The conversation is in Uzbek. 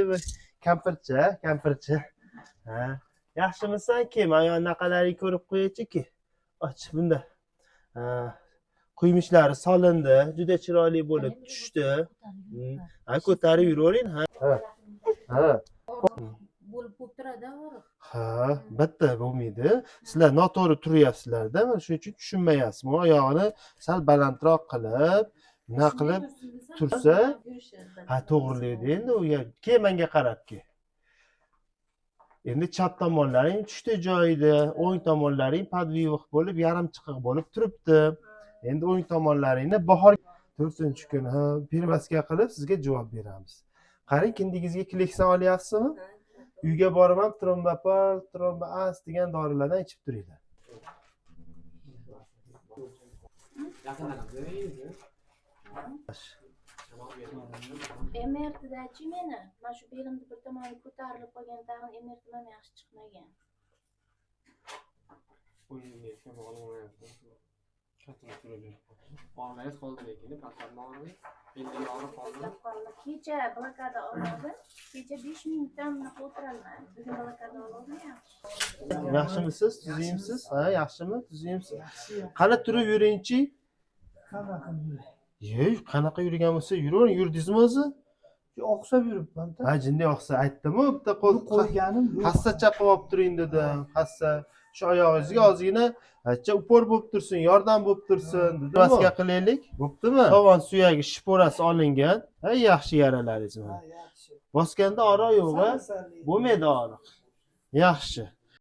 Voy, kampircha, kampircha. Ha, yaxshimisan ki? Mana anaqalaringni ko'rib qo'yaychi-ki. Och bunda. Ha, quymishlari solindi, juda chiroyli bo'lib tushdi. Ha, ko'tarib yuravering, ha. Ha. Ha. Bo'lib bo'lib turadi og'riq. Ha, bitta bo'lmaydi. Sizlar noto'g'ri turyapsizlarda, mana shuning uchun tushunmayapsiz. Bu oyog'ini sal balandroq qilib, nima qilib tursa, ha, to'g'rilaydi endi u. Kel, menga qarab kel. Endi chap tomonlaring tushdi joyida, o'ng tomonlaring подвывих bo'lib, yarim chiqiq bo'lib turibdi. Endi o'ng tomonlaringni bahor 4-kuni, ha, перевязка qilib sizga javob beramiz. Qarang, kindigingizga kleksa olyapsizmi? Uyga borib ham trombopol, tromboas degan dorilardan ichib turinglar. MRTdachi meni mana shu belimni bir tomoni ko'tarilib qolgan, tag'in MRTm ham yaxshi chiqmagan. Og'rimaysiz qoldi lekin, pastdan og'rimay, beldagi og'riq qoldimi? Qoldi. Kecha blokada oldim. Kecha 5 minutdan bunaqa o'tirolmadim. Bugun blokada oldim, yaxshi. Yaxshimisiz? Tuzukmisiz? Ha, yaxshimi? Tuzukmisiz? Qani turib yuringchi. Qanaqa yuray? Yo'q, qanaqa yurgan bo'lsa yuravering. Yurdingizmi o'zi? Oqsab yuribman-da. Ha, jinday oqsa aytdim-ku, bitta qo'l Qo'yganim yo'q. Hassacha qilib olib turing dedim. Hassa shu oyog'ingizga ozgina acha упор bo'lib tursin, yordam bo'lib tursin dedim. Maska qilaylik. Bo'ptimi? Tovon suyagi shporasi olingan. Ha, yaxshi yaralaringiz Ha, mana. yaxshi. Bosganda og'riq yo'q, ha? Sal-sal. Bo'lmaydi og'riq. Yaxshi.